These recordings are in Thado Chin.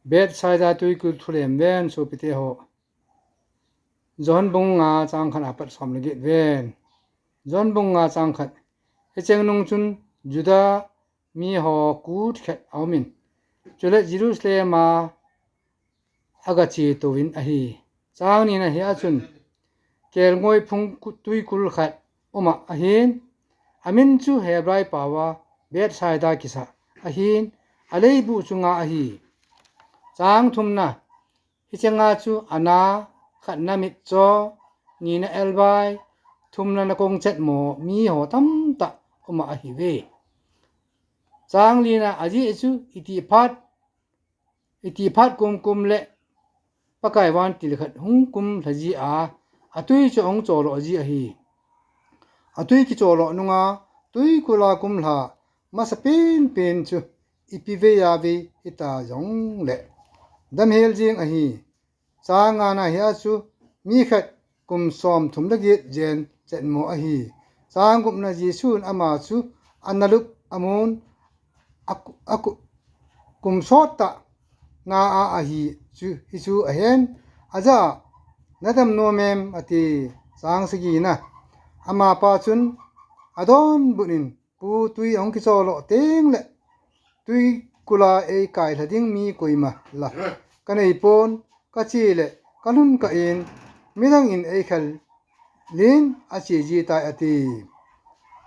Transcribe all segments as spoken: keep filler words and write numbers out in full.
Bethsaida tuikul thulem ven sopite ho. John bung nga chang khat apat som le get ven. John bung nga chang khat. Hicheng nung chun Juda mi ho kut khat aumin, chule Jerusalem a aga che touvin ahi. Chang nina hi a chun kelngoi phung tuikul khat uma ahin, amin chu Hebrai paova Bethsaida kisa ahin, aleibu chunga ahi. Chang thumna. Hichenga chu ana, khatna mitcho, nina elbai, thumna nakong chetmo mi ho tamtah uma ahiuve. Chang lina. Ajeh chu itih phat, itih phat kumkum le Pakai vantil khat hung kum lhaji a, atui chu ahung cholo ji ahi. Atui kicholo nunga tuikula kum lha masa penpen chu ipi vei a vei hita jongle damhel jing ahi. Chang ngana hi a chu mi khat kum som thum le get jen chetmo ahi. Chang gupna. Jesun ama chu analup amun, aku, aku, kum sot tah na a ahi chu, hichu ahen, aja, nadam nom em ati. Chang sagina. Amapa chun adonbut in, Pu, tui ahung kicholo teng le tuikula eikai lha ding mi koima la kanei pon, kache le kalhun kah in midang in eikhel lin ache ji tai ati.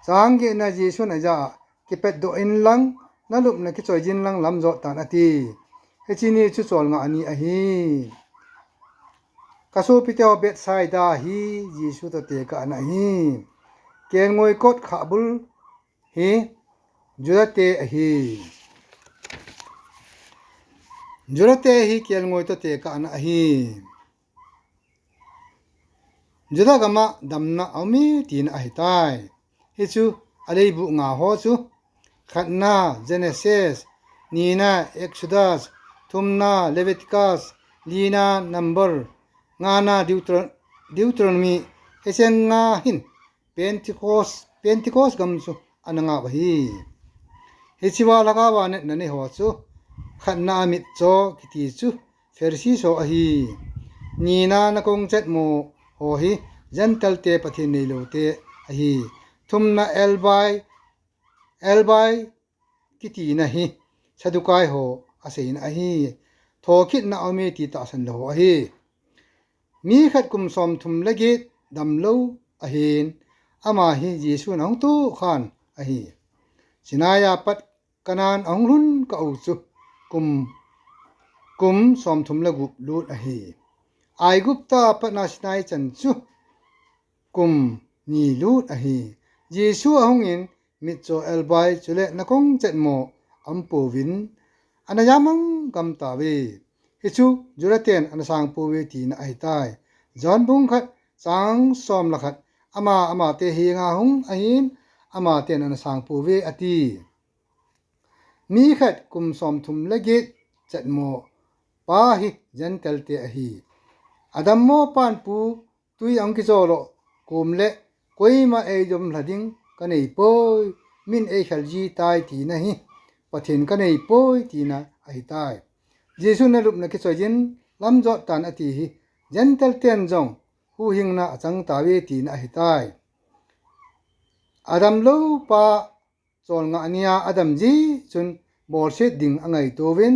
Chang getna. Jesun aja a, kipet doh in lang, nalupna kichoi jin lang lam jot tan ati. Hiche ni chu cholngah ni ahi. Kasopite ho, Bethsaida hi Jesu toh tekahna ahi. Kelngoi kot khahbul hi Judate ahi. Judate hi kelngoi toh tekahna ahi. Juda gama damna aume tina ahitai. Hichu aleibu nga ho chu. Khatna Genesis, nina Exodus, thumna Leviticus, lina Number, ngana Deutero-, Deuteronomy, hiche nga hin Pentecost, Pentecost gam chu ana ngah u ahi. Hichea lhagao a natna nei ho chu khatna a mitcho kiti chu Pharisee ho ahi. Nina nakong chetmo ho hi Gentile te, Pathen neilou te ahi. Thumna elbai, elbai kitina hi Saddukai ho aseina ahi. Thokitna aume ti tahsan lou ho ahi. Mi khat kum som thum le get damlou ahin, ama hi Jesun ahung tohkhan ahi. Sinai a pat Canaan ahung lhun kah u chu kum, kum som thum le gup lut ahi. Aigupta a patna Sinai chan chu kum ni lut ahi. Jesu ahung in mitcho elbai chule nakong chetmo aum pouvin, ana jamang gam tauve. Hichu Juda ten ana sang pouve tina ahitai. John bung khat chang som le khat. Ama, amate henga hung ahin, amaten ana sang pouve ati. Mi khat kum som thum le get chetmo pa hi Gentile te ahi. Adammo pan, Pu, tui ahung kicholo kum le koima eidom lha ding kanei poi, min eikhel ji tai tina hi, Pathen kanei poi tina ahitai. Jesun nalupna kichoi jin lam jot tan ati hi Gentile ten jong huhhingna achang tauve tina ahitai. Adamlou pa cholngah nia adam ji chun bolset ding angaitouvin,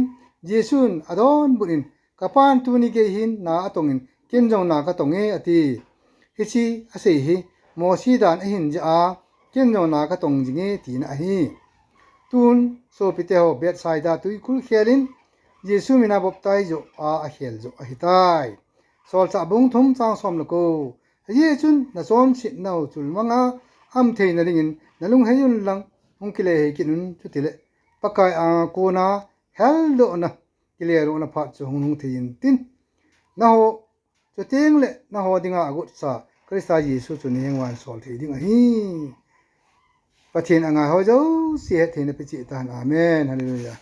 Jesun adonbut in, Ka Pan tuni gei hin na atong in, ken jong na katong e, ati. Hiche asei hi Mosi dan ahin jeh a, ken jong na katong jing e tina ahi. Tun sopite ho, Bethsaida tuikul khel in Jesu mina baptize joh a akhel joh ahitai. Solchah bung thum chang som le ko. Hijeh chun nachonsetnau chulmang a um theina dingin nalunghei un lang, hung kile hei kit un, chutile Pakai anga kona heldohna, kiledohna phat chu hung lhung thei intin. Naho, chuteng le naho dinga agotsa Christa Jesu chu naheng uva sol thei ding ahi. Pathen in angaiho jouse hetthei na peh cheh tahen. Amen. Hallelujah.